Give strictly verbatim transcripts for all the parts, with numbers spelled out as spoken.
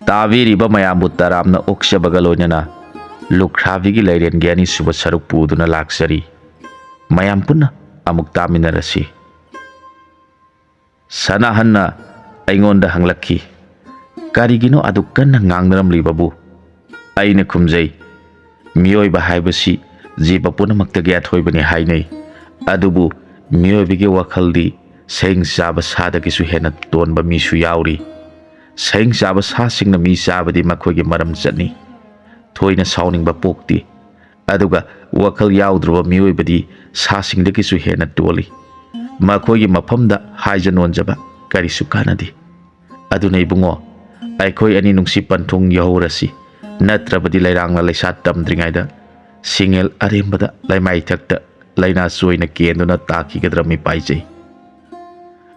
ꯇꯥꯕꯤꯔꯤꯕ ꯃꯌꯥꯝꯕꯨ ꯇꯔꯥꯝꯅ ꯑꯣꯛꯆꯕꯒ ꯂꯣꯏꯅꯅ ꯂꯨꯈ꯭ꯔꯥꯕꯤꯒꯤ ꯂꯩꯔꯦꯟꯒꯤ ꯑꯅꯤꯁꯨꯕ ꯁꯔꯨꯛ ꯄꯨꯗꯨꯅ ꯂꯥꯛꯆꯔꯤ꯫ ꯃꯌꯥꯝ ꯄꯨꯟꯅ ꯑꯃꯨꯛ ꯇꯥꯃꯤꯟꯅꯔꯁꯤ꯫ ꯁꯅꯥꯍꯟꯅ ꯑꯩꯉꯣꯟꯗ ꯍꯪꯂꯛꯈꯤ, "ꯀꯔꯤꯒꯤꯅꯣ ꯑꯗꯨꯛ ꯀꯟꯅ ꯉꯥꯡꯅꯔꯝꯂꯤꯕꯕꯨ?" ꯑꯩꯅ ꯈꯨꯝꯖꯩ, "ꯃꯤꯑꯣꯏꯕ ꯍꯥꯏꯕꯁꯤ ꯖꯤꯕ ꯄꯨꯝꯅꯃꯛꯇꯒꯤ ꯑꯊꯣꯏꯕꯅꯤ ꯍꯥꯏꯅꯩ꯫ ꯑꯗꯨꯕꯨ ꯃꯤꯑꯣꯏꯕꯒꯤ ꯋꯥꯈꯜꯗꯤ ꯁꯌꯦꯡ ꯆꯥꯕ ꯁꯥꯗꯒꯤꯁꯨ ꯍꯦꯟꯅ ꯇꯣꯟꯕ ꯃꯤꯁꯨ ꯌꯥꯎꯔꯤ꯫ ꯁꯌꯦꯡ ꯆꯥꯕ ꯁꯥꯁꯤꯡꯅ ꯃꯤ ꯆꯥꯕꯗꯤ ꯃꯈꯣꯏꯒꯤ ꯃꯔꯝ ꯆꯠꯅꯤ꯫ ꯊꯣꯏꯅ ꯁꯥꯎꯅꯤꯡꯕ ꯄꯣꯛꯇꯦ꯫ ꯑꯗꯨꯒ ꯋꯥꯈꯜ ꯌꯥꯎꯗ꯭ꯔꯕ ꯃꯤꯑꯣꯏꯕꯗꯤ ꯁꯥꯁꯤꯡꯗꯒꯤꯁꯨ ꯍꯦꯟꯅ ꯇꯣꯜꯂꯤ꯫ ꯃꯈꯣꯏꯒꯤ ꯃꯐꯝꯗ ꯍꯥꯏꯖ ꯅꯣꯟꯖꯕ ꯀꯔꯤꯁꯨ ꯀꯥꯟꯅꯗꯦ꯫ ꯑꯗꯨꯅ ꯏꯕꯨꯡꯉꯣ, ꯑꯩꯈꯣꯏ ꯑꯅꯤ ꯅꯨꯡꯁꯤ ꯄꯟꯊꯨꯡ ꯌꯧꯍꯧꯔꯁꯤ, ꯅꯠꯇ꯭ꯔꯕꯗꯤ ꯂꯩꯔꯥꯡꯅ ꯂꯩꯁꯥ ꯇꯝꯗ꯭ꯔꯤꯉꯩꯗ ꯁꯤꯡꯉꯦꯜ ꯑꯔꯦꯝꯕꯗ ꯂꯩꯃꯥꯏꯊꯛꯇ ꯂꯥꯏꯅꯥ ꯆꯣꯏꯅ ꯀꯦꯟꯗꯨꯅ ꯇꯥꯈꯤꯒꯗ꯭ꯔꯥ ꯃꯤꯄꯥꯏꯖꯩ꯫"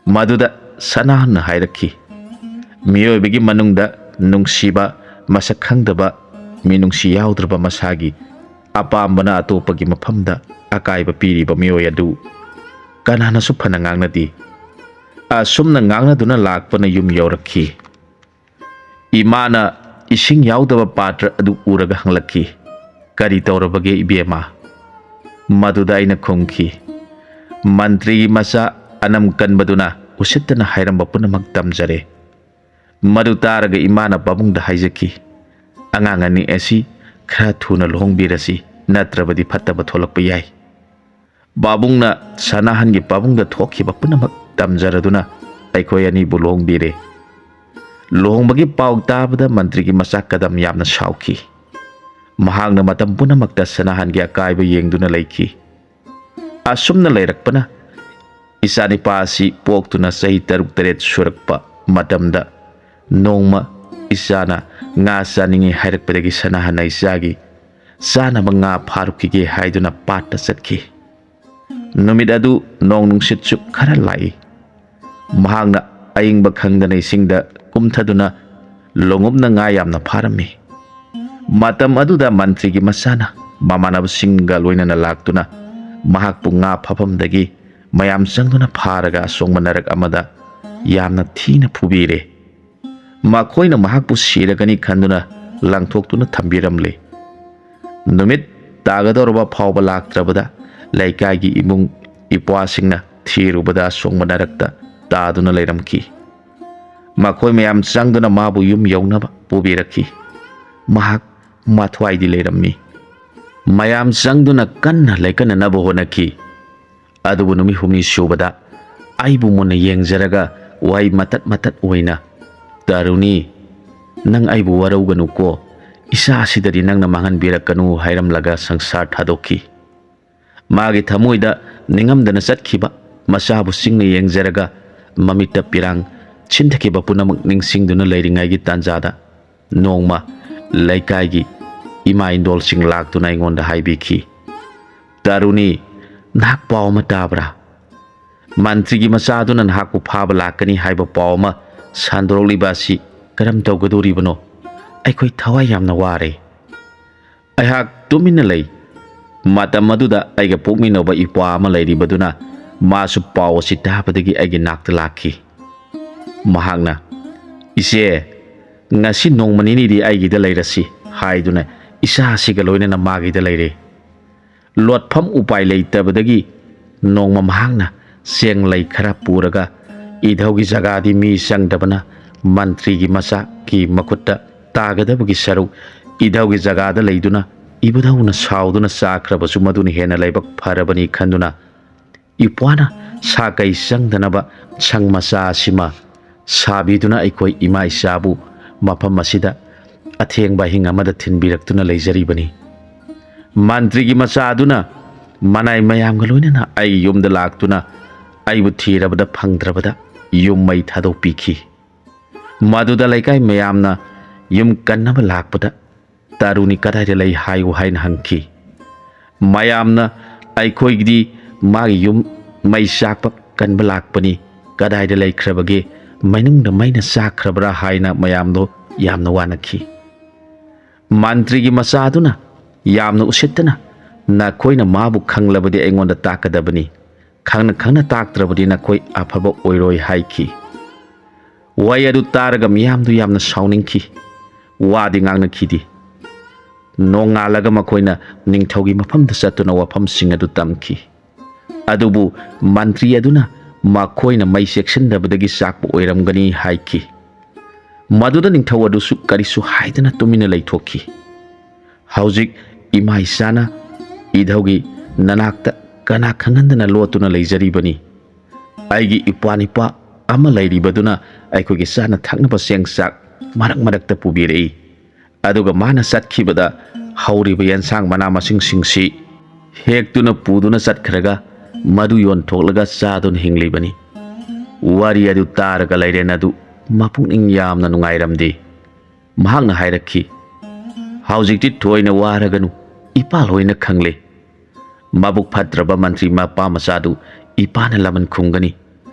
ꯃꯗꯨꯗ ꯁꯅꯥꯍꯟꯅ ꯍꯥꯏꯔꯛꯈꯤ, "ꯃꯤꯑꯣꯏꯕꯒꯤ ꯃꯅꯨꯡꯗ ꯅꯨꯡꯁꯤꯕ ꯃꯁꯛ ꯈꯪꯗꯕ, ꯃꯤꯅꯨꯡꯁꯤ ꯌꯥꯎꯗ꯭ꯔꯕ ꯃꯁꯥꯒꯤ ꯑꯄꯥꯝꯕꯅ ꯑꯇꯣꯞꯄꯒꯤ ꯃꯐꯝꯗ ꯑꯀꯥꯏꯕ ꯄꯤꯔꯤꯕ ꯃꯤꯑꯣꯏ ꯑꯗꯨ ꯀꯅꯥꯅꯁꯨ ꯐꯅ ꯉꯥꯡꯅꯗꯦ꯫" ꯑꯁꯨꯝꯅ ꯉꯥꯡꯅꯗꯨꯅ ꯂꯥꯛꯄꯅ ꯌꯨꯝ ꯌꯧꯔꯛꯈꯤ꯫ ꯏꯃꯥꯅ ꯏꯁꯤꯡ ꯌꯥꯎꯗꯕ ꯄꯥꯇ꯭ꯔ ꯑꯗꯨ ꯎꯔꯒ ꯍꯪꯂꯛꯈꯤ, "ꯀꯔꯤ ꯇꯧꯔꯕꯒꯦ ꯏꯕꯦꯝꯃ?" ꯃꯗꯨꯗ ꯑꯩꯅ ꯈꯨꯝꯈꯤ, "ꯃꯟꯇ꯭ꯔꯤꯒꯤ ꯃꯆꯥ ꯑꯅꯝ ꯀꯟꯕꯗꯨꯅ ꯎꯁꯤꯠꯇꯅ ꯍꯥꯏꯔꯝꯕ ꯄꯨꯝꯅꯃꯛ ꯇꯝꯖꯔꯦ꯫" ꯃꯗꯨ ꯇꯥꯔꯒ ꯏꯃꯥꯅ ꯄꯥꯕꯨꯡꯗ ꯍꯥꯏꯖꯈꯤ, "ꯑꯉꯥꯡ ꯑꯅꯤ ꯑꯁꯤ ꯈꯔ ꯊꯨꯅ ꯂꯨꯍꯣꯡꯕꯤꯔꯁꯤ, ꯅꯠꯇ꯭ꯔꯕꯗꯤ ꯐꯠꯇꯕ ꯊꯣꯛꯂꯛꯄ ꯌꯥꯏ꯫" ꯄꯥꯕꯨꯡꯅ ꯁꯅꯥꯍꯟꯒꯤ ꯄꯥꯕꯨꯡꯗ ꯊꯣꯛꯈꯤꯕ ꯄꯨꯝꯅꯃꯛ ꯇꯝꯖꯔꯗꯨꯅ ꯑꯩꯈꯣꯏ ꯑꯅꯤꯕꯨ ꯂꯨꯍꯣꯡꯕꯤꯔꯦ꯫ ꯂꯨꯍꯣꯡꯕꯒꯤ ꯄꯥꯎ ꯇꯥꯕꯗ ꯃꯟꯇ꯭ꯔꯤꯒꯤ ꯃꯆꯥ ꯀꯗꯝ ꯌꯥꯝꯅ ꯁꯥꯎꯈꯤ꯫ ꯃꯍꯥꯛꯅ ꯃꯇꯝ ꯄꯨꯝꯅꯃꯛꯇ ꯁꯅꯥꯍꯟꯒꯤ ꯑꯀꯥꯏꯕ ꯌꯦꯡꯗꯨꯅ ꯂꯩꯈꯤ꯫ ꯑꯁꯨꯝꯅ ꯂꯩꯔꯛꯄꯅ ꯏꯆꯥꯅꯤꯄꯥ ꯑꯁꯤ ꯄꯣꯛꯇꯨꯅ ꯆꯍꯤ ꯇꯔꯨꯛ ꯇꯔꯦꯠ ꯁꯨꯔꯛꯄ ꯃꯇꯝꯗ, ꯅꯣꯡꯃ ꯏꯆꯥꯅ ꯉꯥ ꯆꯥꯅꯤꯡꯏ ꯍꯥꯏꯔꯛꯄꯗꯒꯤ ꯁꯅꯥꯍꯟꯅ ꯏꯆꯥꯒꯤ ꯆꯥꯅꯕ ꯉꯥ ꯐꯥꯔꯨꯈꯤꯒꯦ ꯍꯥꯏꯗꯨꯅ ꯄꯥꯠꯇ ꯆꯠꯈꯤ꯫ ꯅꯨꯃꯤꯠ ꯑꯗꯨ ꯅꯣꯡ ꯅꯨꯡꯁꯤꯠꯁꯨ ꯈꯔ ꯂꯥꯛꯏ꯫ ꯃꯍꯥꯛꯅ ꯑꯏꯪꯕ ꯈꯪꯗꯅ ꯏꯁꯤꯡꯗ ꯀꯨꯝꯊꯗꯨꯅ ꯂꯣꯡꯎꯞꯅ ꯉꯥ ꯌꯥꯝꯅ ꯐꯥꯔꯝꯃꯤ꯫ ꯃꯇꯝ ꯑꯗꯨꯗ ꯃꯟꯇ꯭ꯔꯤꯒꯤ ꯃꯆꯥꯅ ꯃꯃꯥꯟꯅꯕꯁꯤꯡꯒ ꯂꯣꯏꯅꯅ ꯂꯥꯛꯇꯨꯅ ꯃꯍꯥꯛꯄꯨ ꯉꯥ ꯐꯥꯐꯝꯗꯒꯤ ꯃꯌꯥꯝ ꯆꯪꯗꯨꯅ ꯐꯥꯔꯒ ꯑꯁꯣꯡꯕ ꯅꯔꯛ ꯑꯃꯗ ꯌꯥꯝꯅ ꯊꯤꯅ ꯐꯨꯕꯤꯔꯦ꯫ ꯃꯈꯣꯏꯅ ꯃꯍꯥꯛꯄꯨ ꯁꯤꯔꯒꯅꯤ ꯈꯟꯗꯨꯅ ꯂꯪꯊꯣꯛꯇꯨꯅ ꯊꯝꯕꯤꯔꯝꯂꯦ꯫ ꯅꯨꯃꯤꯠ ꯇꯥꯒꯗꯧꯔꯕ ꯐꯥꯎꯕ ꯂꯥꯛꯇ꯭ꯔꯕꯗ ꯂꯩꯀꯥꯏꯒꯤ ꯏꯃꯨꯡ ꯏꯄ꯭ꯋꯥꯁꯤꯡꯅ ꯊꯤꯔꯨꯕꯗ ꯑꯁꯣꯡꯕ ꯅꯔꯛꯇ ꯇꯥꯗꯨꯅ ꯂꯩꯔꯝꯈꯤ꯫ ꯃꯈꯣꯏ ꯃꯌꯥꯝ ꯆꯪꯗꯨꯅ ꯃꯥꯕꯨ ꯌꯨꯝ ꯌꯧꯅꯕ ꯄꯨꯕꯤꯔꯛꯈꯤ꯫ ꯃꯍꯥꯛ ꯃꯊ꯭ꯋꯥꯏꯗꯤ ꯂꯩꯔꯝꯃꯤ꯫ ꯃꯌꯥꯝ ꯆꯪꯗꯨꯅ ꯀꯟꯅ ꯂꯩꯀꯠꯅꯅꯕ ꯍꯣꯠꯅꯈꯤ꯫ ꯑꯗꯨꯕꯨ ꯅꯨꯃꯤꯠ ꯍꯨꯝꯅꯤ ꯁꯨꯕꯗ ꯑꯩꯕꯨ ꯃꯨꯟꯅ ꯌꯦꯡꯖꯔꯒ ꯋꯥꯍꯩ ꯃꯇꯠ ꯃꯇꯠ ꯑꯣꯏꯅ, "ꯇꯔꯨꯅꯤ, ꯅꯪ ꯑꯩꯕꯨ ꯋꯥꯔꯧꯒꯅꯨꯀꯣ, ꯏꯆꯥ ꯑꯁꯤꯗꯗꯤ ꯅꯪꯅ ꯃꯥꯡꯍꯟꯕꯤꯔꯛꯀꯅꯨ" ꯍꯥꯏꯔꯝꯂꯒ ꯁꯪꯁꯥꯔ ꯊꯥꯗꯣꯛꯈꯤ꯫ ꯃꯥꯒꯤ ꯊꯃꯣꯏꯗ ꯅꯤꯡꯉꯝꯗꯅ ꯆꯠꯈꯤꯕ ꯃꯆꯥꯕꯨ ꯆꯤꯡꯅ ꯌꯦꯡꯖꯔꯒ ꯃꯃꯤꯠꯇ ꯄꯤꯔꯥꯡ ꯁꯤꯟꯊꯈꯤꯕ ꯄꯨꯝꯅꯃꯛ ꯅꯤꯡꯁꯤꯡꯗꯨꯅ ꯂꯩꯔꯤꯉꯩꯒꯤ ꯇꯥꯟꯖꯥꯗ ꯅꯣꯡꯃ ꯂꯩꯀꯥꯏꯒꯤ ꯏꯃꯥ ꯏꯟꯗꯣꯜꯁꯤꯡ ꯂꯥꯛꯇꯨꯅ ꯑꯩꯉꯣꯟꯗ ꯍꯥꯏꯕꯤꯈꯤ, "ꯇꯔꯨꯅꯤ, ꯅꯍꯥꯛ ꯄꯥꯎ ꯑꯃ ꯇꯥꯕ꯭ꯔꯥ? ꯃꯟꯇ꯭ꯔꯤꯒꯤ ꯃꯆꯥꯗꯨꯅ ꯅꯍꯥꯛꯄꯨ ꯐꯥꯕ ꯂꯥꯛꯀꯅꯤ ꯍꯥꯏꯕ ꯄꯥꯎ ꯑꯃ ꯁꯟꯗꯣꯔꯛꯂꯤꯕ ꯑꯁꯤ ꯀꯔꯝ ꯇꯧꯒꯗꯧꯔꯤꯕꯅꯣ? ꯑꯩꯈꯣꯏ ꯊꯋꯥꯏ ꯌꯥꯝꯅ ꯋꯥꯔꯦ꯫" ꯑꯩꯍꯥꯛ ꯇꯨꯃꯤꯟꯅ ꯂꯩ꯫ ꯃꯇꯝ ꯑꯗꯨꯗ ꯑꯩꯒ ꯄꯣꯛꯃꯤꯟꯅꯕ ꯏꯄ꯭ꯋꯥ ꯑꯃ ꯂꯩꯔꯤꯕꯗꯨꯅ ꯃꯥꯁꯨ ꯄꯥꯎ ꯑꯁꯤ ꯇꯥꯕꯗꯒꯤ ꯑꯩꯒꯤ ꯅꯥꯛꯇ ꯂꯥꯛꯈꯤ꯫ ꯃꯍꯥꯛꯅ, "ꯏꯆꯦ, ꯉꯁꯤ ꯅꯣꯡꯃ ꯅꯤꯅꯤꯗꯤ ꯑꯩꯒꯤꯗ ꯂꯩꯔꯁꯤ" ꯍꯥꯏꯗꯨꯅ ꯏꯆꯥ ꯑꯁꯤꯒ ꯂꯣꯏꯅꯅ ꯃꯥꯒꯤꯗ ꯂꯩꯔꯦ꯫ ꯂꯣꯠꯐꯝ ꯎꯄꯥꯏ ꯂꯩꯇꯕꯗꯒꯤ ꯅꯣꯡꯃ ꯃꯍꯥꯛꯅ ꯆꯦꯡ ꯂꯩ ꯈꯔ ꯄꯨꯔꯒ ꯏꯙꯧꯒꯤ ꯖꯒꯥꯗꯤ ꯃꯤ ꯆꯪꯗꯕꯅ ꯃꯟꯇ꯭ꯔꯤꯒꯤ ꯃꯆꯥꯒꯤ ꯃꯈꯨꯠꯇ ꯇꯥꯒꯗꯕꯒꯤ ꯁꯔꯨꯛ ꯏꯙꯧꯒꯤ ꯖꯒꯥꯗ ꯂꯩꯗꯨꯅ ꯏꯕꯨꯙꯧꯅ ꯁꯥꯎꯗꯨꯅ ꯆꯥꯈ꯭ꯔꯕꯁꯨ ꯃꯗꯨꯅ ꯍꯦꯟꯅ ꯂꯥꯏꯕꯛ ꯐꯔꯕꯅꯤ ꯈꯟꯗꯨꯅ ꯏꯄ꯭ꯋꯥꯅ ꯁꯥꯀꯩ ꯆꯪꯗꯅꯕ ꯁꯪ ꯃꯆꯥ ꯑꯁꯤꯃ ꯁꯥꯕꯤꯗꯨꯅ ꯑꯩꯈꯣꯏ ꯏꯃꯥ ꯏꯆꯥꯕꯨ ꯃꯐꯝ ꯑꯁꯤꯗ ꯑꯊꯦꯡꯕ ꯑꯍꯤꯡ ꯑꯃꯗ ꯊꯤꯟꯕꯤꯔꯛꯇꯨꯅ ꯂꯩꯖꯔꯤꯕꯅꯤ꯫ ꯃꯟꯇ꯭ꯔꯤꯒꯤ ꯃꯆꯥ ꯑꯗꯨꯅ ꯃꯅꯥꯏ ꯃꯌꯥꯝꯒ ꯂꯣꯏꯅꯅ ꯑꯩꯒꯤ ꯌꯨꯝꯗ ꯂꯥꯛꯇꯨꯅ ꯑꯩꯕꯨ ꯊꯤꯔꯕꯗ ꯐꯪꯗ꯭ꯔꯕꯗ ꯌꯨꯝ ꯃꯩ ꯊꯥꯗꯣꯛꯄꯤꯈꯤ꯫ ꯃꯗꯨꯗ ꯂꯩꯀꯥꯏ ꯃꯌꯥꯝꯅ ꯌꯨꯝ ꯀꯟꯅꯕ ꯂꯥꯛꯄꯗ "ꯇꯔꯨꯅꯤ ꯀꯗꯥꯏꯗ ꯂꯩ ꯍꯥꯏꯌꯨ" ꯍꯥꯏꯅ ꯍꯪꯈꯤ꯫ ꯃꯌꯥꯝꯅ ꯑꯩꯈꯣꯏꯒꯤꯗꯤ ꯃꯥꯒꯤ ꯌꯨꯝ ꯃꯩ ꯆꯥꯛꯄ ꯀꯟꯕ ꯂꯥꯛꯄꯅꯤ, ꯀꯗꯥꯏꯗ ꯂꯩꯈ꯭ꯔꯕꯒꯦ, ꯃꯅꯨꯡꯗ ꯃꯩꯅ ꯆꯥꯛꯈ꯭ꯔꯕ꯭ꯔꯥ ꯍꯥꯏꯅ ꯃꯌꯥꯝꯗꯣ ꯌꯥꯝꯅ ꯋꯥꯅꯈꯤ꯫ ꯃꯟꯇ꯭ꯔꯤꯒꯤ ꯃꯆꯥꯗꯨꯅ ꯌꯥꯝꯅ ꯎꯁꯤꯠꯇꯅ, "ꯅꯈꯣꯏꯅ ꯃꯥꯕꯨ ꯈꯪꯂꯕꯗꯤ ꯑꯩꯉꯣꯟꯗ ꯇꯥꯛꯀꯗꯕꯅꯤ, ꯈꯪꯅ ꯈꯪꯅ ꯇꯥꯛꯇ꯭ꯔꯕꯗꯤ ꯅꯈꯣꯏ ꯑꯐꯕ ꯑꯣꯏꯔꯣꯏ" ꯍꯥꯏꯈꯤ꯫ ꯋꯥꯍꯩ ꯑꯗꯨ ꯇꯥꯔꯒ ꯃꯤꯌꯥꯝꯗꯨ ꯌꯥꯝꯅ ꯁꯥꯎꯅꯤꯡꯈꯤ꯫ ꯋꯥꯗꯤ ꯉꯥꯡꯅꯈꯤꯗꯦ꯫ ꯅꯣꯡꯉꯥꯜꯂꯒ ꯃꯈꯣꯏꯅ ꯅꯤꯡꯊꯧꯒꯤ ꯃꯐꯝꯗ ꯆꯠꯇꯨꯅ ꯋꯥꯐꯝꯁꯤꯡ ꯑꯗꯨ ꯇꯝꯈꯤ꯫ ꯑꯗꯨꯕꯨ ꯃꯟꯇ꯭ꯔꯤ ꯑꯗꯨꯅ ꯃꯈꯣꯏꯅ ꯃꯩ ꯆꯦꯛꯁꯤꯟꯗꯕꯗꯒꯤ ꯆꯥꯛꯄ ꯑꯣꯏꯔꯝꯒꯅꯤ ꯍꯥꯏꯈꯤ꯫ ꯃꯗꯨꯗ ꯅꯤꯡꯊꯧ ꯑꯗꯨꯁꯨ ꯀꯔꯤꯁꯨ ꯍꯥꯏꯗꯅ ꯇꯨꯃꯤꯟꯅ ꯂꯩꯊꯣꯛꯈꯤ꯫ ꯍꯧꯖꯤꯛ ꯏꯃꯥ ꯏꯆꯥꯅ ꯏꯙꯧꯒꯤ ꯅꯅꯥꯛꯇ ꯀꯅꯥ ꯈꯪꯍꯟꯗꯅ ꯂꯣꯠꯇꯨꯅ ꯂꯩꯖꯔꯤꯕꯅꯤ꯫ ꯑꯩꯒꯤ ꯏꯄ꯭ꯋꯥ ꯅꯤꯄꯥ ꯑꯃ ꯂꯩꯔꯤꯕꯗꯨꯅ ꯑꯩꯈꯣꯏꯒꯤ ꯆꯥꯅ ꯊꯛꯅꯕ ꯆꯦꯡ ꯆꯥꯛ ꯃꯔꯛ ꯃꯔꯛꯇ ꯄꯨꯕꯤꯔꯛꯏ꯫ ꯑꯗꯨꯒ ꯃꯥꯅ ꯆꯠꯈꯤꯕꯗ ꯍꯧꯔꯤꯕ ꯌꯦꯟꯁꯥꯡ ꯃꯅꯥ ꯃꯁꯤꯡꯁꯤꯡꯁꯤ ꯍꯦꯛꯇꯨꯅ ꯄꯨꯗꯨꯅ ꯆꯠꯈ꯭ꯔꯒ ꯃꯗꯨ ꯌꯣꯟꯊꯣꯛꯂꯒ ꯆꯥꯗꯨꯅ ꯍꯤꯡꯂꯤꯕꯅꯤ꯫ ꯋꯥꯔꯤ ꯑꯗꯨ ꯇꯥꯔꯒ ꯂꯩꯔꯦꯟ ꯑꯗꯨ ꯃꯄꯨꯛꯅꯤꯡ ꯌꯥꯝꯅ ꯅꯨꯡꯉꯥꯏꯔꯝꯗꯦ꯫ ꯃꯍꯥꯛꯅ ꯍꯥꯏꯔꯛꯈꯤ, "ꯍꯧꯖꯤꯛꯇꯤ ꯊꯣꯏꯅ ꯋꯥꯔꯒꯅꯨ, ꯏꯄꯥ ꯂꯣꯏꯅ ꯈꯪꯂꯦ꯫ ꯃꯕꯨꯛ ꯐꯠꯇ꯭ꯔꯕ ꯃꯟꯇ꯭ꯔꯤ ꯃꯄꯥ ꯃꯆꯥꯗꯨ ꯏꯄꯥꯅ ꯂꯃꯟ ꯈꯨꯝꯒꯅꯤ꯫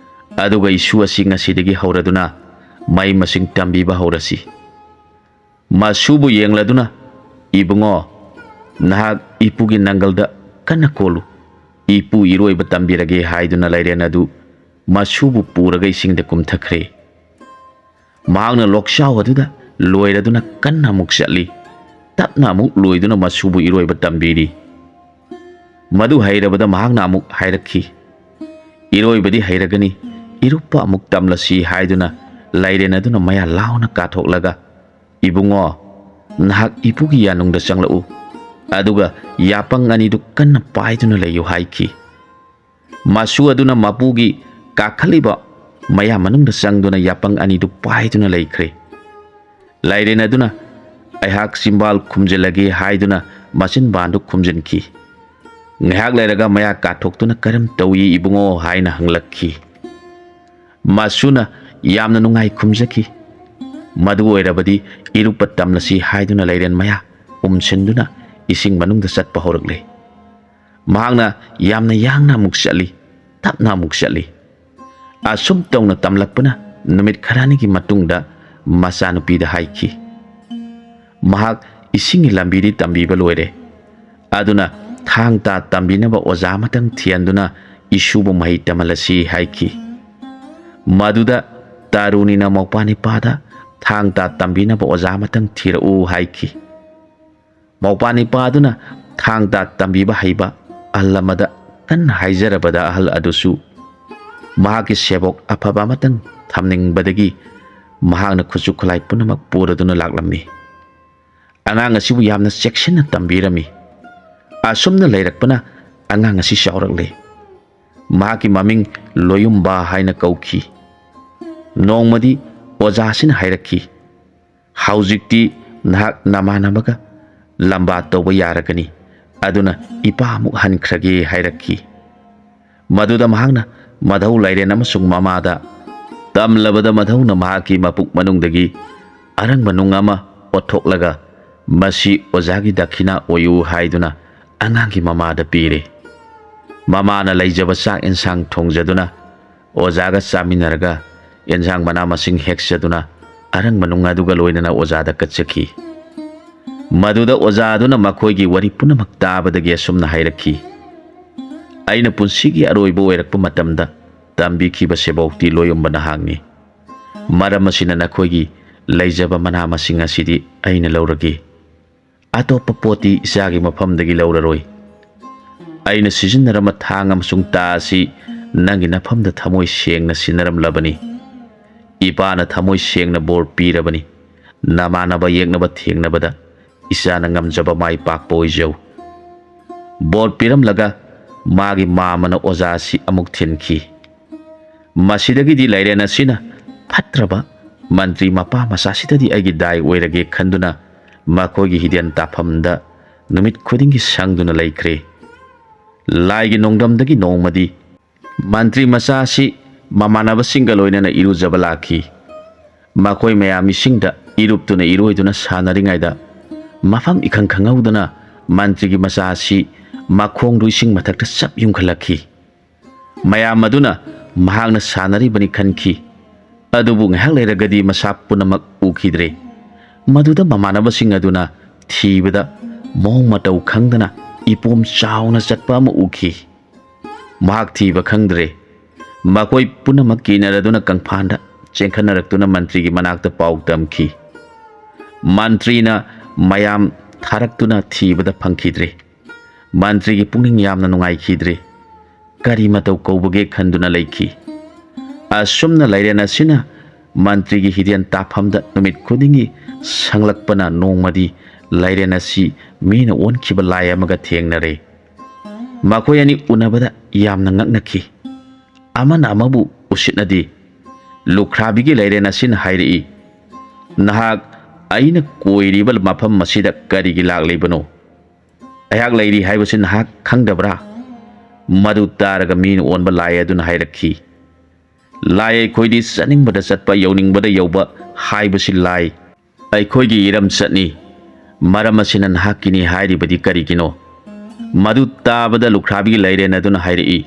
ꯑꯗꯨꯒ ꯏꯁꯨ ꯑꯁꯤ ꯉꯁꯤꯗꯒꯤ ꯍꯧꯔꯗꯨꯅ ꯃꯍꯩ ꯃꯁꯤꯡ ꯇꯝꯕꯤꯕ ꯍꯧꯔꯁꯤ꯫" ꯃꯁꯨꯕꯨ ꯌꯦꯡꯂꯗꯨꯅ, "ꯏꯕꯨꯡꯉꯣ, ꯅꯍꯥꯛ ꯏꯄꯨꯒꯤ ꯅꯪꯒꯜꯗ ꯀꯟꯅ ꯀꯣꯜꯂꯨ꯫ ꯏꯄꯨ ꯏꯔꯣꯏꯕ ꯇꯝꯕꯤꯔꯒꯦ," ꯍꯥꯏꯗꯨꯅ ꯂꯩꯔꯦꯟ ꯑꯗꯨ ꯃꯁꯨꯕꯨ ꯄꯨꯔꯒ ꯏꯁꯤꯡꯗ ꯀꯨꯝꯊꯈ꯭ꯔꯦ꯫ ꯃꯍꯥꯛꯅ ꯂꯣꯛꯆꯥꯎ ꯑꯗꯨꯗ ꯂꯣꯏꯔꯗꯨꯅ ꯀꯟꯅ ꯑꯃꯨꯛ ꯆꯠꯂꯤ꯫ ꯇꯞꯅ ꯑꯃꯨꯛ ꯂꯣꯏꯗꯨꯅ ꯃꯁꯨꯕꯨ ꯏꯔꯣꯏꯕ ꯇꯝꯕꯤꯔꯤ꯫ ꯃꯗꯨ ꯍꯩꯔꯕꯗ ꯃꯍꯥꯛꯅ ꯑꯃꯨꯛ ꯍꯥꯏꯔꯛꯈꯤ, "ꯏꯔꯣꯏꯕꯗꯤ ꯍꯩꯔꯒꯅꯤ, ꯏꯔꯨꯞꯄ ꯑꯃꯨꯛ ꯇꯝꯂꯁꯤ," ꯍꯥꯏꯗꯨꯅ ꯂꯥꯏꯔꯦꯟ ꯑꯗꯨꯅ ꯃꯌꯥ ꯂꯥꯎꯅ ꯀꯥꯊꯣꯛꯂꯒ, "ꯏꯕꯨꯡꯉꯣ, ꯅꯍꯥꯛ ꯏꯄꯨꯒꯤ ꯌꯥꯅꯨꯡꯗ ꯆꯪꯂꯛꯎ, ꯑꯗꯨꯒ ꯌꯥꯄꯪ ꯑꯅꯤꯗꯨ ꯀꯟꯅ ꯄꯥꯏꯗꯨꯅ ꯂꯩꯌꯨ," ꯍꯥꯏꯈꯤ꯫ ꯃꯁꯨ ꯑꯗꯨꯅ ꯃꯄꯨꯒꯤ ꯀꯥꯈꯠꯂꯤꯕ ꯃꯌꯥ ꯃꯅꯨꯡꯗ ꯆꯪꯗꯨꯅ ꯌꯥꯄꯪ ꯑꯅꯤꯗꯨ ꯄꯥꯏꯗꯨꯅ ꯂꯩꯈ꯭ꯔꯦ꯫ ꯂꯥꯏꯔꯦꯟ ꯑꯗꯨꯅ, "ꯑꯩꯍꯥꯛ ꯆꯤꯝꯕꯥꯜ ꯈꯨꯝꯖꯤꯜꯂꯒꯦ," ꯍꯥꯏꯗꯨꯅ ꯃꯆꯤꯟꯕꯥꯟꯗꯨ ꯈꯨꯝꯖꯤꯟꯈꯤ꯫ ꯉꯥꯏꯍꯥꯛ ꯂꯩꯔꯒ ꯃꯌꯥ ꯀꯥꯊꯣꯛꯇꯨꯅ, "ꯀꯔꯝ ꯇꯧꯏ ꯏꯕꯨꯡꯉꯣ?" ꯍꯥꯏꯅ ꯍꯪꯂꯛꯈꯤ꯫ ꯃꯁꯨꯅ ꯌꯥꯝꯅ ꯅꯨꯡꯉꯥꯏ ꯈꯨꯝꯖꯈꯤ꯫ ꯃꯗꯨ ꯑꯣꯏꯔꯕꯗꯤ ꯏꯔꯨꯞꯄ ꯇꯝꯂꯁꯤ ꯍꯥꯏꯗꯨꯅ ꯂꯩꯔꯦꯟ ꯃꯌꯥ ꯎꯝꯁꯤꯟꯗꯨꯅ ꯏꯁꯤꯡ ꯃꯅꯨꯡꯗ ꯆꯠꯄ ꯍꯧꯔꯛꯂꯦ꯫ ꯃꯍꯥꯛꯅ ꯌꯥꯝꯅ ꯌꯥꯡꯅ ꯑꯃꯨꯛ ꯆꯠꯂꯤ, ꯇꯞꯅ ꯑꯃꯨꯛ ꯆꯠꯂꯤ꯫ ꯑꯁꯨꯝ ꯇꯧꯅ ꯇꯝꯂꯛꯄꯅ ꯅꯨꯃꯤꯠ ꯈꯔꯅꯤꯒꯤ ꯃꯇꯨꯡꯗ ꯃꯆꯥꯅꯨꯄꯤꯗ ꯍꯥꯏꯈꯤ, "ꯃꯍꯥꯛ ꯏꯁꯤꯡꯒꯤ ꯂꯝꯕꯤꯗꯤ ꯇꯝꯕꯤꯕ ꯂꯣꯏꯔꯦ꯫ ꯑꯗꯨꯅ ꯊꯥꯡ ꯇꯥ ꯇꯝꯕꯤꯅꯕ ꯑꯣꯖꯥ ꯑꯃꯇꯪ ꯊꯤꯍꯟꯗꯨꯅ ꯏꯁꯨꯕꯨ ꯃꯍꯩ ꯇꯝꯍꯜꯂꯁꯤ," ꯍꯥꯏꯈꯤ꯫ ꯃꯗꯨꯗ ꯇꯔꯨꯅꯤꯅ ꯃꯧꯄ꯭ꯋꯥ ꯅꯤꯄꯥꯗ ꯊꯥꯡ ꯇꯥ ꯇꯝꯕꯤꯅꯕ ꯑꯣꯖꯥ ꯑꯃꯇꯪ ꯊꯤꯔꯛꯎ ꯍꯥꯏꯈꯤ꯫ ꯃꯧꯄ꯭ꯋꯥ ꯅꯤꯄꯥꯗꯨꯅ ꯊꯥꯡ ꯇꯥ ꯇꯝꯕꯤꯕ ꯍꯩꯕ ꯑꯍꯜ ꯑꯃꯗ ꯀꯟꯅ ꯍꯥꯏꯖꯔꯕꯗ, ꯑꯍꯜ ꯑꯗꯨꯁꯨ ꯃꯍꯥꯛꯀꯤ ꯁꯦꯕꯣꯛ ꯑꯐꯕ ꯑꯃꯇꯪ ꯊꯝꯅꯤꯡꯕꯗꯒꯤ ꯃꯍꯥꯛꯅ ꯈꯨꯠꯁꯨ ꯈꯨꯠꯂꯥꯏ ꯄꯨꯝꯅꯃꯛ ꯄꯨꯔꯗꯨꯅ ꯂꯥꯛꯂꯝꯃꯤ꯫ ꯑꯉꯥꯡ ꯑꯁꯤꯕꯨ ꯌꯥꯝꯅ ꯆꯦꯛꯁꯤꯟꯅ ꯇꯝꯕꯤꯔꯝꯃꯤ꯫ ꯑꯁꯨꯝꯅ ꯂꯩꯔꯛꯄꯅ ꯑꯉꯥꯡ ꯑꯁꯤ ꯆꯥꯎꯔꯛꯂꯦ꯫ ꯃꯍꯥꯛꯀꯤ ꯃꯃꯤꯡ ꯂꯣꯌꯨꯝꯕ ꯍꯥꯏꯅ ꯀꯧꯈꯤ꯫ ꯅꯣꯡꯃꯗꯤ ꯑꯣꯖꯥꯁꯤꯅ ꯍꯥꯏꯔꯛꯈꯤ, "ꯍꯧꯖꯤꯛꯇꯤ ꯅꯍꯥꯛ ꯅꯃꯥꯟꯅꯕꯒ ꯂꯝꯕꯥ ꯇꯧꯕ ꯌꯥꯔꯒꯅꯤ, ꯑꯗꯨꯅ ꯏꯄꯥ ꯑꯃꯨꯛ ꯍꯟꯈ꯭ꯔꯒꯦ" ꯍꯥꯏꯔꯛꯈꯤ꯫ ꯃꯗꯨꯗ ꯃꯍꯥꯛꯅ ꯃꯙꯧ ꯂꯥꯏꯔꯦꯟ ꯑꯃꯁꯨꯡ ꯃꯃꯥꯗ ꯇꯝꯂꯕꯗ, ꯃꯙꯧꯅ ꯃꯍꯥꯛꯀꯤ ꯃꯄꯨꯛ ꯃꯅꯨꯡꯗꯒꯤ ꯑꯔꯪꯕ ꯅꯨꯡ ꯑꯃ ꯑꯣꯠꯊꯣꯛꯂꯒ, "ꯃꯁꯤ ꯑꯣꯖꯥꯒꯤ ꯗꯈꯤꯅꯥ ꯑꯣꯏꯌꯨ" ꯍꯥꯏꯗꯨꯅ ꯑꯉꯥꯡꯒꯤ ꯃꯃꯥꯗ ꯄꯤꯔꯦ꯫ ꯃꯃꯥꯅ ꯂꯩꯖꯕ ꯆꯥꯛ ꯏꯟꯁꯥꯡ ꯊꯣꯡꯖꯗꯨꯅ ꯑꯣꯖꯥꯒ ꯆꯥꯃꯤꯟꯅꯔꯒ, ꯏꯟꯁꯥꯡ ꯃꯅꯥ ꯃꯁꯤꯡ ꯍꯦꯛꯆꯗꯨꯅ ꯑꯔꯪꯕ ꯅꯨꯡ ꯑꯗꯨꯒ ꯂꯣꯏꯅꯅ ꯑꯣꯖꯥꯗ ꯀꯠꯆꯈꯤ꯫ ꯃꯗꯨꯗ ꯑꯣꯖꯥ ꯑꯗꯨꯅ ꯃꯈꯣꯏꯒꯤ ꯋꯥꯔꯤ ꯄꯨꯝꯅꯃꯛ ꯇꯥꯕꯗꯒꯤ ꯑꯁꯨꯝꯅ ꯍꯥꯏꯔꯛꯈꯤ, "ꯑꯩꯅ ꯄꯨꯟꯁꯤꯒꯤ ꯑꯔꯣꯏꯕ ꯑꯣꯏꯔꯛꯄ ꯃꯇꯝꯗ ꯇꯝꯕꯤꯈꯤꯕ ꯁꯦꯕꯣꯛꯇꯤ ꯂꯣꯌꯨꯝꯕ ꯅꯍꯥꯛꯅꯤ꯫ ꯃꯔꯝ ꯑꯁꯤꯅ ꯅꯈꯣꯏꯒꯤ ꯂꯩꯖꯕ ꯃꯅꯥ ꯃꯁꯤꯡ ꯑꯁꯤꯗꯤ ꯑꯩꯅ ꯂꯧꯔꯒꯦ꯫ ꯑꯇꯣꯞꯄ ꯄꯣꯠꯇꯤ ꯏꯆꯥꯒꯤ ꯃꯐꯝꯗꯒꯤ ꯂꯧꯔꯔꯣꯏ꯫ ꯑꯩꯅ ꯁꯤꯖꯤꯟꯅꯔꯝꯕ ꯊꯥꯡ ꯑꯃꯁꯨꯡ ꯇꯥ ꯑꯁꯤ ꯅꯪꯒꯤ ꯅꯐꯝꯗ ꯊꯃꯣꯏ ꯁꯦꯡꯅ ꯁꯤꯟꯅꯔꯝꯂꯕꯅꯤ꯫ ꯏꯄꯥꯅ ꯊꯃꯣꯏ ꯁꯦꯡꯅ ꯕꯣꯔ ꯄꯤꯔꯕꯅꯤ꯫ ꯅꯃꯥꯟꯅꯕ ꯌꯦꯛꯅꯕ ꯊꯦꯡꯅꯕꯗ ꯏꯆꯥꯅ ꯉꯝꯖꯕ ꯃꯥꯏ ꯄꯥꯛꯄ ꯑꯣꯏꯖꯧ"꯫ ꯕꯣꯔ ꯄꯤꯔꯝꯂꯒ ꯃꯥꯒꯤ ꯃꯥꯝꯃꯅ ꯑꯣꯖꯥ ꯑꯁꯤ ꯑꯃꯨꯛ ꯊꯤꯟꯈꯤ꯫ ꯃꯁꯤꯗꯒꯤꯗꯤ ꯂꯥꯏꯔꯦꯟ ꯑꯁꯤꯅ ꯐꯠꯇ꯭ꯔꯕ ꯃꯟꯇ꯭ꯔꯤ ꯃꯄꯥ ꯃꯆꯥꯁꯤꯗꯗꯤ ꯑꯩꯒꯤ ꯗꯥꯏ ꯑꯣꯏꯔꯒꯦ ꯈꯟꯗꯨꯅ ꯃꯈꯣꯏꯒꯤ ꯍꯤꯗꯦꯟ ꯇꯥꯐꯝꯗ ꯅꯨꯃꯤꯠ ꯈꯨꯗꯤꯡꯒꯤ ꯁꯪꯗꯨꯅ ꯂꯩꯈ꯭ꯔꯦ꯫ ꯂꯥꯏꯒꯤ ꯅꯣꯡꯗꯝꯗꯒꯤ ꯅꯣꯡꯃꯗꯤ ꯃꯟꯇ꯭ꯔꯤ ꯃꯆꯥ ꯑꯁꯤ ꯃꯃꯥꯟꯅꯕꯁꯤꯡꯒ ꯂꯣꯏꯅꯅ ꯏꯔꯨꯖꯕ ꯂꯥꯛꯈꯤ꯫ ꯃꯈꯣꯏ ꯃꯌꯥꯝ ꯏꯁꯤꯡꯗ ꯏꯔꯨꯞꯇꯨꯅ ꯏꯔꯣꯏꯗꯨꯅ ꯁꯥꯟꯅꯔꯤꯉꯩꯗ, ꯃꯐꯝ ꯏꯈꯪ ꯈꯪꯍꯧꯗꯅ ꯃꯟꯇ꯭ꯔꯤꯒꯤ ꯃꯆꯥ ꯑꯁꯤ ꯃꯈꯣꯡꯗꯨ ꯏꯁꯤꯡ ꯃꯊꯛꯇ ꯆꯞ ꯌꯨꯡꯈꯠꯂꯛꯈꯤ꯫ ꯃꯌꯥꯝ ꯑꯗꯨꯅ ꯃꯍꯥꯛꯅ ꯁꯥꯟꯅꯔꯤꯕꯅꯤ ꯈꯟꯈꯤ꯫ ꯑꯗꯨꯕꯨ ꯉꯥꯏꯍꯥꯛ ꯂꯩꯔꯒꯗꯤ ꯃꯁꯥ ꯄꯨꯝꯅꯃꯛ ꯎꯈꯤꯗ꯭ꯔꯦ꯫ ꯃꯗꯨꯗ ꯃꯃꯥꯟꯅꯕꯁꯤꯡ ꯑꯗꯨꯅ ꯊꯤꯕꯗ ꯃꯑꯣꯡ ꯃꯇꯧ ꯈꯪꯗꯅ ꯏꯄꯣꯝ ꯆꯥꯎꯅ ꯆꯠꯄ ꯑꯃ ꯎꯈꯤ꯫ ꯃꯍꯥꯛ ꯊꯤꯕ ꯈꯪꯗ꯭ꯔꯦ꯫ ꯃꯈꯣꯏ ꯄꯨꯝꯅꯃꯛ ꯀꯤꯅꯔꯗꯨꯅ ꯀꯪꯐꯥꯟꯗ ꯆꯦꯟꯈꯠꯅꯔꯛꯇꯨꯅ ꯃꯟꯇ꯭ꯔꯤꯒꯤ ꯃꯅꯥꯛꯇ ꯄꯥꯎ ꯇꯝꯈꯤ꯫ ꯃꯟꯇ꯭ꯔꯤꯅ ꯃꯌꯥꯝ ꯊꯥꯔꯛꯇꯨꯅ ꯊꯤꯕꯗ ꯐꯪꯈꯤꯗ꯭ꯔꯦ꯫ ꯃꯟꯇ꯭ꯔꯤꯒꯤ ꯄꯨꯛꯅꯤꯡ ꯌꯥꯝꯅ ꯅꯨꯡꯉꯥꯏꯈꯤꯗ꯭ꯔꯦ꯫ ꯀꯔꯤ ꯃꯇꯧ ꯀꯧꯕꯒꯦ ꯈꯟꯗꯨꯅ ꯂꯩꯈꯤ꯫ ꯑꯁꯨꯝꯅ ꯂꯥꯏꯔꯦꯟ ꯑꯁꯤꯅ ꯃꯟꯇ꯭ꯔꯤꯒꯤ ꯍꯤꯔꯦꯟ ꯇꯥꯐꯝꯗ ꯅꯨꯃꯤꯠ ꯈꯨꯗꯤꯡꯒꯤ ꯁꯪꯂꯛꯄꯅ ꯅꯣꯡꯃꯗꯤ ꯂꯥꯏꯔꯦꯟ ꯑꯁꯤ ꯃꯤꯅ ꯑꯣꯟꯈꯤꯕ ꯂꯥꯏ ꯑꯃꯒ ꯊꯦꯡꯅꯔꯦ꯫ ꯃꯈꯣꯏ ꯑꯅꯤ ꯎꯅꯕꯗ ꯌꯥꯝꯅ ꯉꯛꯅꯈꯤ꯫ ꯑꯃꯅ ꯑꯃꯕꯨ ꯎꯁꯤꯠꯅꯗꯦ꯫ ꯂꯨꯈ꯭ꯔꯥꯕꯤꯒꯤ ꯂꯥꯏꯔꯦꯟ ꯑꯁꯤꯅ ꯍꯥꯏꯔꯛꯏ, "ꯅꯍꯥꯛ ꯑꯩꯅ ꯀꯣꯏꯔꯤꯕ ꯃꯐꯝ ꯑꯁꯤꯗ ꯀꯔꯤꯒꯤ ꯂꯥꯛꯂꯤꯕꯅꯣ? ꯑꯩꯍꯥꯛ ꯂꯩꯔꯤ ꯍꯥꯏꯕꯁꯤ ꯅꯍꯥꯛ ꯈꯪꯗꯕ꯭ꯔꯥ?" ꯃꯗꯨ ꯇꯥꯔꯒ ꯃꯤꯅ ꯑꯣꯟꯕ ꯂꯥꯏ ꯑꯗꯨꯅ ꯍꯥꯏꯔꯛꯈꯤ, "ꯂꯥꯏ, ꯑꯩꯈꯣꯏꯗꯤ ꯆꯠꯅꯤꯡꯕꯗ ꯆꯠꯄ, ꯌꯧꯅꯤꯡꯕꯗ ꯌꯧꯕ ꯍꯥꯏꯕꯁꯤ ꯂꯥꯏ ꯑꯩꯈꯣꯏꯒꯤ ꯏꯔꯝꯆꯠꯅꯤ꯫ ꯃꯔꯝ ꯑꯁꯤꯅ ꯅꯍꯥꯛꯀꯤꯅꯤ ꯍꯥꯏꯔꯤꯕꯗꯤ ꯀꯔꯤꯒꯤꯅꯣ?" ꯃꯗꯨ ꯇꯥꯕꯗ ꯂꯨꯈ꯭ꯔꯥꯕꯤꯒꯤ ꯂꯥꯏꯔꯦꯟ ꯑꯗꯨꯅ ꯍꯥꯏꯔꯛꯏ,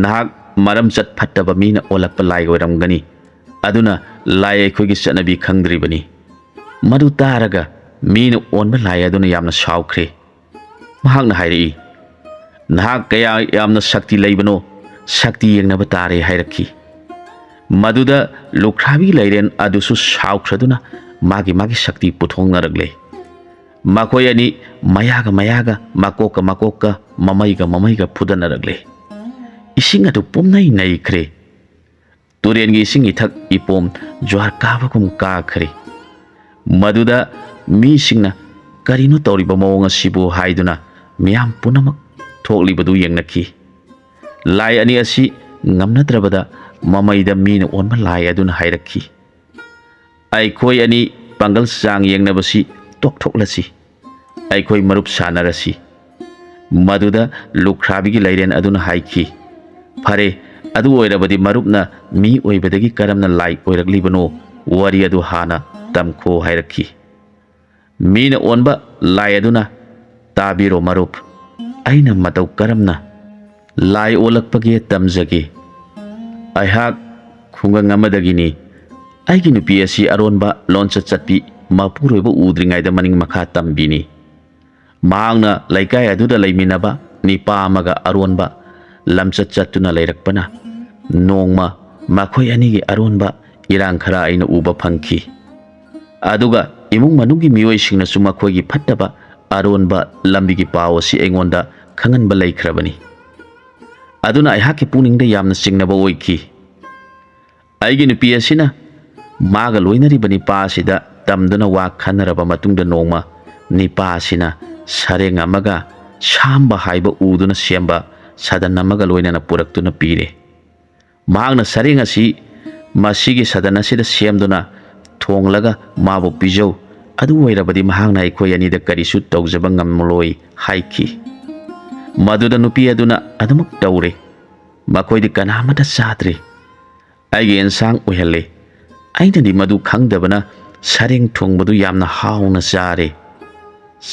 "ꯅꯍꯥꯛ ꯃꯔꯝꯆꯠ ꯐꯠꯇꯕ ꯃꯤꯅ ꯑꯣꯜꯂꯛꯄ ꯂꯥꯏ ꯑꯣꯏꯔꯝꯒꯅꯤ꯫ ꯑꯗꯨꯅ ꯂꯥꯏ ꯑꯩꯈꯣꯏꯒꯤ ꯆꯠꯅꯕꯤ ꯈꯪꯗ꯭ꯔꯤꯕꯅꯤ꯫" ꯃꯗꯨ ꯇꯥꯔꯒ ꯃꯤꯅ ꯑꯣꯟꯕ ꯂꯥꯏ ꯑꯗꯨꯅ ꯌꯥꯝꯅ ꯁꯥꯎꯈ꯭ꯔꯦ꯫ ꯃꯍꯥꯛꯅ ꯍꯥꯏꯔꯛꯏ, "ꯅꯍꯥꯛ ꯀꯌꯥ ꯌꯥꯝꯅ ꯁꯛꯇꯤ ꯂꯩꯕꯅꯣ? ꯁꯛꯇꯤ ꯌꯦꯡꯅꯕ ꯇꯥꯔꯦ," ꯍꯥꯏꯔꯛꯈꯤ꯫ ꯃꯗꯨꯗ ꯂꯨꯈ꯭ꯔꯥꯕꯤ ꯂꯥꯏꯔꯦꯟ ꯑꯗꯨꯁꯨ ꯁꯥꯎꯈ꯭ꯔꯗꯨꯅ ꯃꯥꯒꯤ ꯃꯥꯒꯤ ꯁꯛꯇꯤ ꯄꯨꯊꯣꯛꯅꯔꯛꯂꯦ꯫ ꯃꯈꯣꯏ ꯑꯅꯤ ꯃꯌꯥꯒ ꯃꯌꯥꯒ, ꯃꯀꯣꯛꯀ ꯃꯀꯣꯛꯀ, ꯃꯃꯩꯒ ꯃꯃꯩꯒ ꯐꯨꯗꯅꯔꯛꯂꯦ꯫ ꯏꯁꯤꯡ ꯑꯗꯨ ꯄꯨꯝꯅꯩ ꯅꯩꯈ꯭ꯔꯦ꯫ ꯇꯨꯔꯦꯟꯒꯤ ꯏꯁꯤꯡ ꯏꯊꯛ ꯏꯄꯣꯝ ꯖ꯭ꯋꯥꯔ ꯀꯥꯕꯒꯨꯝ ꯀꯥꯈ꯭ꯔꯦ꯫ ꯃꯗꯨꯗ ꯃꯤꯁꯤꯡꯅ "ꯀꯔꯤꯅꯣ ꯇꯧꯔꯤꯕ ꯃꯑꯣꯡ ꯑꯁꯤꯕꯨ?" ꯍꯥꯏꯗꯨꯅ ꯃꯤꯌꯥꯝ ꯄꯨꯝꯅꯃꯛ ꯊꯣꯛꯂꯤꯕꯗꯨ ꯌꯦꯡꯅꯈꯤ꯫ ꯂꯥꯏ ꯑꯅꯤ ꯑꯁꯤ ꯉꯝꯅꯗ꯭ꯔꯕꯗ ꯃꯃꯩꯗ ꯃꯤꯅ ꯑꯣꯟꯕ ꯂꯥꯏ ꯑꯗꯨꯅ ꯍꯥꯏꯔꯛꯈꯤ, "ꯑꯩꯈꯣꯏ ꯑꯅꯤ ꯄꯥꯡꯒꯜ ꯆꯥꯡ ꯌꯦꯡꯅꯕꯁꯤ ꯇꯣꯛꯊꯣꯛꯂꯁꯤ꯫ ꯑꯩꯈꯣꯏ ꯃꯔꯨꯞ ꯁꯥꯟꯅꯔꯁꯤ꯫" ꯃꯗꯨꯗ ꯂꯨꯈ꯭ꯔꯥꯕꯤꯒꯤ ꯂꯥꯏꯔꯦꯟ ꯑꯗꯨꯅ ꯍꯥꯏꯈꯤ, "ꯐꯔꯦ, ꯑꯗꯨ ꯑꯣꯏꯔꯕꯗꯤ ꯃꯔꯨꯞꯅ ꯃꯤ ꯑꯣꯏꯕꯗꯒꯤ ꯀꯔꯝꯅ ꯂꯥꯏ ꯑꯣꯏꯔꯛꯂꯤꯕꯅꯣ? ꯋꯥꯔꯤ ꯑꯗꯨ ꯍꯥꯟꯅ ꯇꯝꯈꯣ," ꯍꯥꯏꯔꯛꯈꯤ꯫ ꯃꯤꯅ ꯑꯣꯟꯕ ꯂꯥꯏ ꯑꯗꯨꯅ, "ꯇꯥꯕꯤꯔꯣ ꯃꯔꯨꯞ, ꯑꯩꯅ ꯃꯇꯧ ꯀꯔꯝꯅ ꯂꯥꯏ ꯑꯣꯜꯂꯛꯄꯒꯦ ꯇꯝꯖꯒꯦ꯫ ꯑꯩꯍꯥꯛ ꯈꯨꯡꯒꯪ ꯑꯃꯗꯒꯤꯅꯤ꯫ ꯑꯩꯒꯤ ꯅꯨꯄꯤ ꯑꯁꯤ ꯑꯔꯣꯟꯕ ꯂꯣꯟꯆꯠ ꯆꯠꯄꯤ ꯃꯄꯨꯔꯣꯏꯕ ꯎꯗ꯭ꯔꯤꯉꯩꯗ ꯃꯅꯤꯡ ꯃꯈꯥ ꯇꯝꯕꯤꯅꯤ꯫ ꯃꯍꯥꯛꯅ ꯂꯩꯀꯥꯏ ꯑꯗꯨꯗ ꯂꯩꯃꯤꯟꯅꯕ ꯅꯤꯄꯥ ꯑꯃꯒ ꯑꯔꯣꯟꯕ ꯂꯝꯆꯠ ꯆꯠꯇꯨꯅ ꯂꯩꯔꯛꯄꯅ ꯅꯣꯡꯃ ꯃꯈꯣꯏ ꯑꯅꯤꯒꯤ ꯑꯔꯣꯟꯕ ꯏꯔꯥꯡ ꯈꯔ ꯑꯩꯅ ꯎꯕ ꯐꯪꯈꯤ꯫ ꯑꯗꯨꯒ ꯏꯃꯨꯡ ꯃꯅꯨꯡꯒꯤ ꯃꯤꯑꯣꯏꯁꯤꯡꯅꯁꯨ ꯃꯈꯣꯏꯒꯤ ꯐꯠꯇꯕ ꯑꯔꯣꯟꯕ ꯂꯝꯕꯤꯒꯤ ꯄꯥꯎ ꯑꯁꯤ ꯑꯩꯉꯣꯟꯗ ꯈꯪꯍꯟꯕ ꯂꯩꯈ꯭ꯔꯕꯅꯤ꯫ ꯑꯗꯨꯅ ꯑꯩꯍꯥꯛꯀꯤ ꯄꯨꯛꯅꯤꯡꯗ ꯌꯥꯝꯅ ꯆꯤꯡꯅꯕ ꯑꯣꯏꯈꯤ꯫ ꯑꯩꯒꯤ ꯅꯨꯄꯤ ꯑꯁꯤꯅ ꯃꯥꯒ ꯂꯣꯏꯅꯔꯤꯕ ꯅꯤꯄꯥ ꯑꯁꯤꯗ ꯇꯝꯗꯨꯅ ꯋꯥ ꯈꯟꯅꯔꯕ ꯃꯇꯨꯡꯗ, ꯅꯣꯡꯃ ꯅꯤꯄꯥ ꯑꯁꯤꯅ ꯁꯔꯦꯡ ꯑꯃꯒ ꯁꯥꯝꯕ ꯍꯥꯏꯕ ꯎꯗꯨꯅ ꯁꯦꯝꯕ ꯁꯥꯗꯟ ꯑꯃꯒ ꯂꯣꯏꯅꯅ ꯄꯨꯔꯛꯇꯨꯅ ꯄꯤꯔꯦ꯫ ꯃꯍꯥꯛꯅ ꯁꯔꯦꯡ ꯑꯁꯤ ꯃꯁꯤꯒꯤ ꯁꯥꯗꯟ ꯑꯁꯤꯗ ꯁꯦꯝꯗꯨꯅ ꯊꯣꯡꯂꯒ ꯃꯥꯕꯨ ꯄꯤꯖꯧ, ꯑꯗꯨ ꯑꯣꯏꯔꯕꯗꯤ ꯃꯍꯥꯛꯅ ꯑꯩꯈꯣꯏ ꯑꯅꯤꯗ ꯀꯔꯤꯁꯨ ꯇꯧꯖꯕ ꯉꯝꯂꯣꯏ ꯍꯥꯏꯈꯤ꯫ ꯃꯗꯨꯗ ꯅꯨꯄꯤ ꯑꯗꯨꯅ ꯑꯗꯨꯃꯛ ꯇꯧꯔꯦ꯫ ꯃꯈꯣꯏꯗꯤ ꯀꯅꯥꯃꯠꯇ ꯆꯥꯗ꯭ꯔꯦ꯫ ꯑꯩꯒꯤ ꯑꯦꯟꯁꯥꯡ ꯑꯣꯏꯍꯜꯂꯦ꯫ ꯑꯩꯅꯗꯤ ꯃꯗꯨ ꯈꯪꯗꯕꯅ ꯁꯔꯦꯡ ꯊꯣꯡꯕꯗꯨ ꯌꯥꯝꯅ ꯍꯥꯎꯅ ꯆꯥꯔꯦ꯫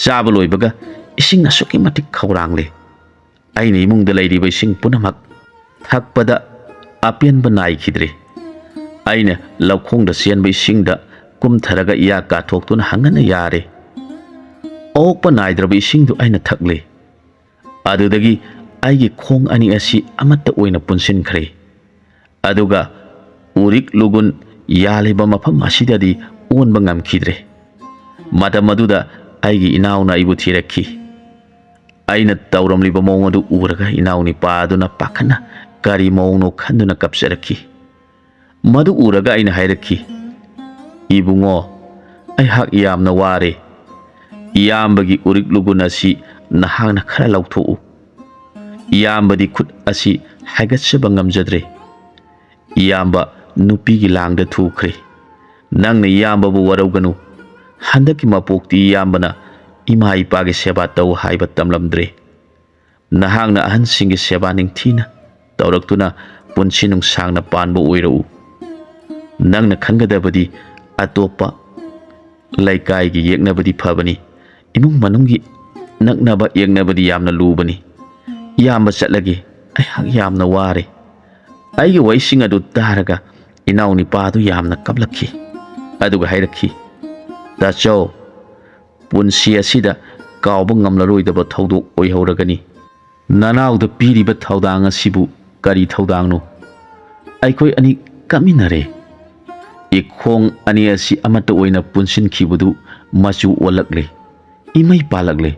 ꯆꯥꯕ ꯂꯣꯏꯕꯒ ꯏꯁꯤꯡ ꯑꯁꯨꯛꯀꯤ ꯃꯇꯤꯛ ꯈꯧꯔꯥꯡꯂꯦ꯫ ꯑꯩꯅ ꯏꯃꯨꯡꯗ ꯂꯩꯔꯤꯕ ꯏꯁꯤꯡ ꯄꯨꯝꯅꯃꯛ ꯊꯛꯄꯗ ꯑꯄꯦꯟꯕ ꯅꯥꯏꯈꯤꯗ꯭ꯔꯦ꯫ ꯑꯩꯅ ꯂꯧꯈꯣꯡꯗ ꯆꯦꯟꯕ ꯏꯁꯤꯡꯗ ꯀꯨꯝꯊꯔꯒ ꯏꯌꯥ ꯀꯥꯊꯣꯛꯇꯨꯅ ꯍꯪꯒꯠꯅ ꯌꯥꯔꯦ꯫ ꯑꯣꯛꯄ ꯅꯥꯏꯗ꯭ꯔꯕ ꯏꯁꯤꯡꯗꯨ ꯑꯩꯅ ꯊꯛꯂꯦ꯫ ꯑꯗꯨꯗꯒꯤ ꯑꯩꯒꯤ ꯈꯣꯡ ꯑꯅꯤ ꯑꯁꯤ ꯑꯃꯠꯇ ꯑꯣꯏꯅ ꯄꯨꯟꯁꯤꯟꯈ꯭ꯔꯦ꯫ ꯑꯗꯨꯒ ꯎꯔꯤꯛ ꯂꯨꯒꯨꯟ ꯌꯥꯜꯂꯤꯕ ꯃꯐꯝ ꯑꯁꯤꯗꯗꯤ ꯑꯣꯟꯕ ꯉꯝꯈꯤꯗ꯭ꯔꯦ꯫ ꯃꯇꯝ ꯑꯗꯨꯗ ꯑꯩꯒꯤ ꯏꯅꯥꯎꯅ ꯑꯩꯕꯨ ꯊꯤꯔꯛꯈꯤ꯫ ꯑꯩꯅ ꯇꯧꯔꯝꯂꯤꯕ ꯃꯑꯣꯡ ꯑꯗꯨ ꯎꯔꯒ ꯏꯅꯥꯎꯅꯤꯄꯥ ꯑꯗꯨꯅ ꯄꯥꯈꯠꯅ ꯀꯔꯤ ꯃꯑꯣꯡꯅꯣ ꯈꯟꯗꯨꯅ ꯀꯞꯆꯔꯛꯈꯤ꯫ ꯃꯗꯨ ꯎꯔꯒ ꯑꯩꯅ ꯍꯥꯏꯔꯛꯈꯤ, "ꯏꯕꯨꯡꯉꯣ, ꯑꯩꯍꯥꯛ ꯌꯥꯝꯅ ꯋꯥꯔꯦ꯫ ꯏꯌꯥꯝꯕꯒꯤ ꯎꯔꯤꯛ ꯂꯨꯒꯨꯟ ꯑꯁꯤ ꯅꯍꯥꯛꯅ ꯈꯔ ꯂꯧꯊꯣꯛꯎ꯫ ꯏꯌꯥꯝꯕꯗꯤ ꯈꯨꯠ ꯑꯁꯤ ꯍꯥꯏꯒꯠꯆꯕ ꯉꯝꯖꯗ꯭ꯔꯦ꯫ ꯏꯌꯥꯝꯕ ꯅꯨꯄꯤꯒꯤ ꯂꯥꯡꯗ ꯊꯨꯈ꯭ꯔꯦ꯫ ꯅꯪꯅ ꯏꯌꯥꯝꯕꯕꯨ ꯋꯥꯔꯧꯒꯅꯨ꯫ ꯍꯟꯗꯛꯀꯤ ꯃꯄꯣꯛꯇꯤ ꯏꯌꯥꯝꯕꯅ ꯏꯃꯥ ꯏꯄꯥꯒꯤ ꯁꯦꯕꯥ ꯇꯧ ꯍꯥꯏꯕ ꯇꯝꯂꯝꯗ꯭ꯔꯦ꯫ ꯅꯍꯥꯛꯅ ꯑꯍꯟꯁꯤꯡꯒꯤ ꯁꯦꯕꯥ ꯅꯤꯡꯊꯤꯅ ꯇꯧꯔꯛꯇꯨꯅ ꯄꯨꯟꯁꯤ ꯅꯨꯡꯁꯥꯡꯅ ꯄꯥꯟꯕ ꯑꯣꯏꯔꯛꯎ꯫ ꯅꯪꯅ ꯈꯟꯒꯗꯕꯗꯤ ꯑꯇꯣꯞꯄ ꯂꯩꯀꯥꯏꯒꯤ ꯌꯦꯛꯅꯕꯗꯤ ꯐꯕꯅꯤ, ꯏꯃꯨꯡ ꯃꯅꯨꯡꯒꯤ ꯅꯛꯅꯕ ꯌꯦꯛꯅꯕꯗꯤ ꯌꯥꯝꯅ ꯂꯨꯕꯅꯤ꯫ ꯏꯌꯥꯝꯕ ꯆꯠꯂꯒꯦ, ꯑꯩꯍꯥꯛ ꯌꯥꯝꯅ ꯋꯥꯔꯦ꯫" ꯑꯩꯒꯤ ꯋꯥꯍꯩꯁꯤꯡ ꯑꯗꯨ ꯇꯥꯔꯒ ꯏꯅꯥꯎꯅꯤꯄꯥ ꯑꯗꯨ ꯌꯥꯝꯅ ꯀꯞꯂꯛꯈꯤ꯫ ꯑꯗꯨꯒ ꯍꯥꯏꯔꯛꯈꯤ, "ꯇꯥꯆꯧ, ꯄꯨꯟꯁꯤ ꯑꯁꯤꯗ ꯀꯥꯎꯕ ꯉꯝꯂꯔꯣꯏꯗꯕ ꯊꯧꯗꯣꯛ ꯑꯣꯏꯍꯧꯔꯒꯅꯤ꯫ ꯅꯅꯥꯎꯗ ꯄꯤꯔꯤꯕ ꯊꯧꯗꯥꯡ ꯑꯁꯤꯕꯨ ꯀꯔꯤ ꯊꯧꯗꯥꯡꯅꯣ? ꯑꯩꯈꯣꯏ ꯑꯅꯤ ꯀꯞꯃꯤꯟꯅꯔꯦ꯫ ꯏꯈꯣꯡ ꯑꯅꯤ ꯑꯁꯤ ꯑꯃꯠꯇ ꯑꯣꯏꯅ ꯄꯨꯟꯁꯤꯟꯈꯤꯕꯗꯨ ꯃꯆꯨ ꯑꯣꯜꯂꯛꯂꯦ, ꯏꯃꯩ ꯄꯥꯜꯂꯛꯂꯦ꯫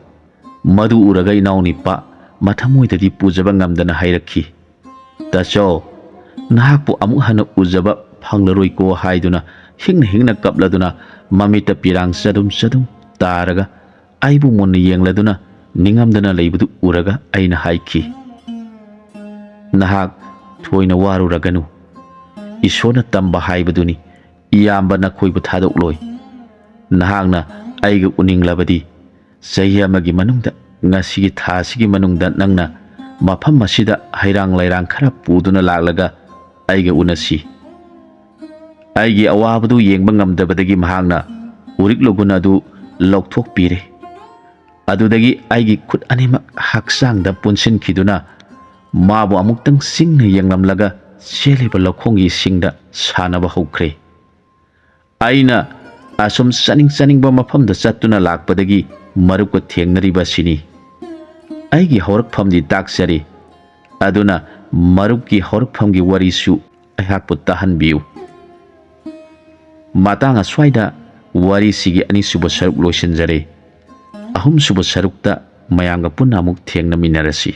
ꯃꯗꯨ ꯎꯔꯒ ꯏꯅꯥꯎꯅꯤꯄꯥ ꯃꯊꯃꯣꯏꯗꯗꯤ ꯄꯨꯖꯕ ꯉꯝꯗꯅ ꯍꯥꯏꯔꯛꯈꯤ, "ꯇꯥꯆꯧ, ꯅꯍꯥꯛꯄꯨ ꯑꯃꯨꯛ ꯍꯟꯅ ꯎꯖꯕ ꯐꯪꯂꯔꯣꯏꯀꯣ" ꯍꯥꯏꯗꯨꯅ ꯍꯤꯡꯅ ꯍꯤꯡꯅ ꯀꯞꯂꯗꯨꯅ ꯃꯃꯤꯠꯇ ꯄꯤꯔꯥꯡ ꯆꯗꯨꯝ ꯆꯗꯨꯝ ꯇꯥꯔꯒ ꯑꯩꯕꯨ ꯃꯨꯟꯅ ꯌꯦꯡꯂꯗꯨꯅ ꯅꯤꯡꯉꯝꯗꯅ ꯂꯩꯕꯗꯨ ꯎꯔꯒ ꯑꯩꯅ ꯍꯥꯏꯈꯤ, "ꯅꯍꯥꯛ ꯊꯣꯏꯅ ꯋꯥꯔꯨꯔꯒꯅꯨ꯫ ꯏꯁꯣꯔꯅ ꯇꯝꯕ ꯍꯥꯏꯕꯗꯨꯅꯤ, ꯏꯌꯥꯝꯕ ꯅꯈꯣꯏꯕꯨ ꯊꯥꯗꯣꯛꯂꯣꯏ꯫ ꯅꯍꯥꯛꯅ ꯑꯩꯒ ꯎꯅꯤꯡꯂꯕꯗꯤ ꯆꯍꯤ ꯑꯃꯒꯤ ꯃꯅꯨꯡꯗ, ꯉꯁꯤꯒꯤ ꯊꯥ ꯑꯁꯤꯒꯤ ꯃꯅꯨꯡꯗ ꯅꯪꯅ ꯃꯐꯝ ꯑꯁꯤꯗ ꯍꯩꯔꯥꯡ ꯂꯩꯔꯥꯡ ꯈꯔ ꯄꯨꯗꯨꯅ ꯂꯥꯛꯂꯒ ꯑꯩꯒ ꯎꯅꯁꯤ"꯫ ꯑꯩꯒꯤ ꯑꯋꯥꯕꯗꯨ ꯌꯦꯡꯕ ꯉꯝꯗꯕꯗꯒꯤ ꯃꯍꯥꯛꯅ ꯎꯔꯤꯛ ꯂꯨꯒꯨꯟ ꯑꯗꯨ ꯂꯧꯊꯣꯛꯄꯤꯔꯦ꯫ ꯑꯗꯨꯗꯒꯤ ꯑꯩꯒꯤ ꯈꯨꯠ ꯑꯅꯤꯃꯛ ꯍꯛꯆꯥꯡꯗ ꯄꯨꯟꯁꯤꯟꯈꯤꯗꯨꯅ ꯃꯥꯕꯨ ꯑꯃꯨꯛꯇꯪ ꯆꯤꯡꯅ ꯌꯦꯡꯂꯝꯂꯒ ꯆꯦꯜꯂꯤꯕ ꯂꯧꯈꯣꯡꯒꯤ ꯏꯁꯤꯡꯗ ꯁꯥꯟꯅꯕ ꯍꯧꯈ꯭ꯔꯦ꯫ ꯑꯩꯅ ꯑꯁꯨꯝ ꯆꯥꯅꯤꯡ ꯆꯥꯅꯤꯡꯕ ꯃꯐꯝꯗ ꯆꯠꯇꯨꯅ ꯂꯥꯛꯄꯗꯒꯤ ꯃꯔꯨꯞꯀ ꯊꯦꯡꯅꯔꯤꯕ ꯑꯁꯤꯅꯤ꯫ ꯑꯩꯒꯤ ꯍꯧꯔꯛꯐꯝꯗꯤ ꯇꯥꯛꯆꯔꯤ, ꯑꯗꯨꯅ ꯃꯔꯨꯞꯀꯤ ꯍꯧꯔꯛꯐꯝꯒꯤ ꯋꯥꯔꯤꯁꯨ ꯑꯩꯍꯥꯛꯄꯨ ꯇꯥꯍꯟꯕꯤꯌꯨ꯫ ꯃꯇꯥꯡ ꯑꯁ꯭ꯋꯥꯏꯗ ꯋꯥꯔꯤꯁꯤꯒꯤ ꯑꯅꯤꯁꯨꯕ ꯁꯔꯨꯛ ꯂꯣꯏꯁꯤꯟꯖꯔꯦ꯫ ꯑꯍꯨꯝꯁꯨꯕ ꯁꯔꯨꯛꯇ ꯃꯌꯥꯝꯒ ꯄꯨꯟꯅ ꯑꯃꯨꯛ ꯊꯦꯡꯅꯃꯤꯟꯅꯔꯁꯤ꯫